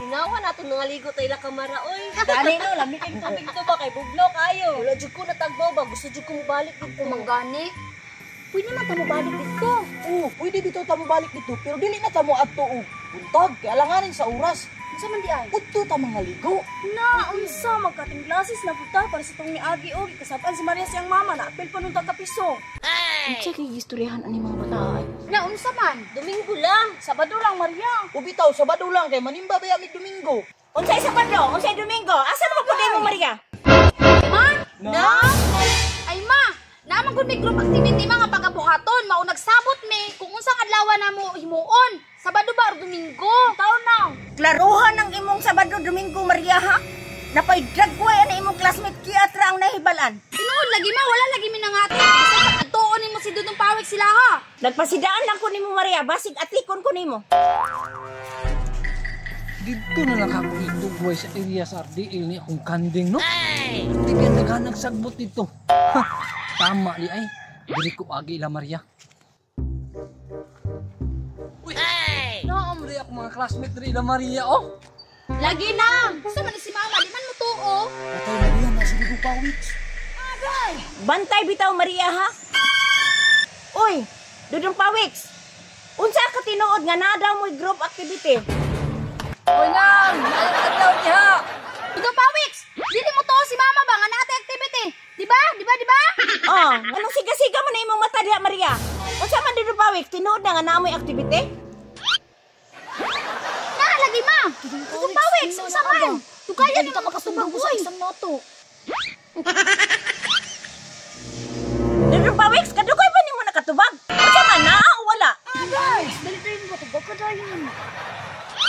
Sinawa na itong nangaligo tayo ila kamara, oy. Dani no, lami kay tubig to ba kay bugno kayo. Wala jud ko natagbaw ba, gusto jud ko mobalik dito. Kumanggani. Pwede man ta mo balik dito. Oo, pwede bitaw ta mo balik dito pero dili na ta mo adto og buntag kay alanganin sa oras. Unsa man di ay? Udto ta mga ligo. Na, unsa magkating glasses na puta para sa tong niagi og kasab-an si Maria siyang mama na apil pa nung kapiso. Unsa kay gistoryahan ani mga bata? Na unsa man? Domingo lang. Sabado lang Maria. O bitaw Sabado lang kay manimba ba mig Domingo. Unsay Sabado, unsay Domingo? Asa mo pud mo Maria? Ma? Na? Ay ma, naman gud may group activity mga pagabuhaton, mao nagsabot mi kung unsang adlaw na mo himuon. Sabado ba or Domingo? Taon na. Klaruhan ang imong Sabado Domingo Maria ha. Napay drag ko ay ang imong classmate kiatra ang nahibalan. Tinuod lagi ma, wala lagi mi nangati. Basta pag-atuon nimo si Dudong Pawik sila ha. Nagpasidaan lang ko nimo Maria, basig atikon ko nimo. Dito na lang ako itugway sa area sa RDL ni akong kanding, no? Hindi kaya naghanag sagbot dito. Ha, tama di ay. Dili ko agi ila Maria. Uy! Naam rin ako mga classmate diri ila Maria, oh! Lagi na. Sa man ni si mama, di man mo tuo. Patay Maria na si Dudong Pawik. Bantay bitaw Maria ha. Uy, Dudong Pawiks. Unsa ka tinuod nga naa daw mo'y group activity? Uy, nang! Ayaw adlaw niya! Dudong Pawiks, dili mo tuo si mama ba nga naa tay activity? Di ba? Di ba? Di ba? Oh, anong siga-siga mo na imong mata diha Maria? Unsa man Dudong Pawiks, tinuod na nga naa mo'y activity? Na lagi ma. Dudong Pawiks, unsa man? Tugayan ni mga kasubag sa uy. isang noto. Dudong Pawiks, kadugay ba nimo nakatubag? Unsa man naa o wala? Dali tayo mo tubag ka dayon.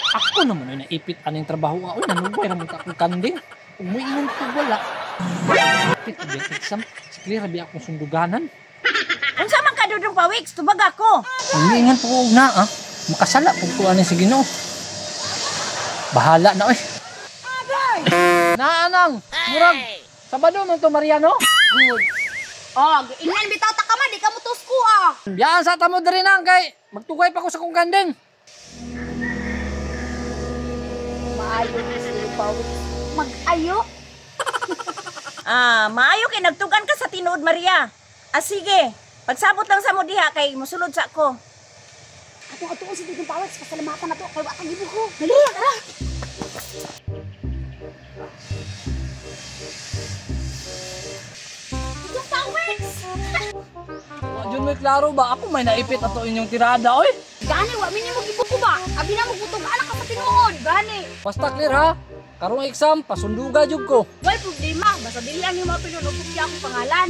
Ako naman ay naipit aning trabaho ako. Nanugway naman ka akong kanding. Umuingon ko wala. Ipit ang exam. Si Claire, rabi akong sunduganan. Unsa man ka Dudong Pawiks, tubag ako. Umiingan po ko og naa, ah. Makasala po ko ani sa Ginoo. Bahala na oy. Naanang, murag. Sabado man to Mariano. Good. Oh, ingnan bitaw ta ka man, di ka mo tusko ah. Biyaan sa tamo diri nang kay magtugay pa ko sa kong kanding. Maayo ni si Dudong Pawiks. Mag-ayo. Ah, maayo kay nagtugan ka sa tinuod Maria. Ah sige, pagsabot lang sa mo diha kay mosulod sa ko. Atong atuon si Dudong Pawiks, pasalamatan na to kay wa kang gibuho. Dali, tara. Dudong Pawiks! Wa jud may klaro ba ako may naipit ato inyong tirada oy. Gani wa mi nimo gibuko ba? Abi na mo butog anak ka sa tinuod. Gani. Basta clear ha. Karong exam pasunduga jud ko. Way problema, basta dili lang nimo apilon og kopya akong pangalan.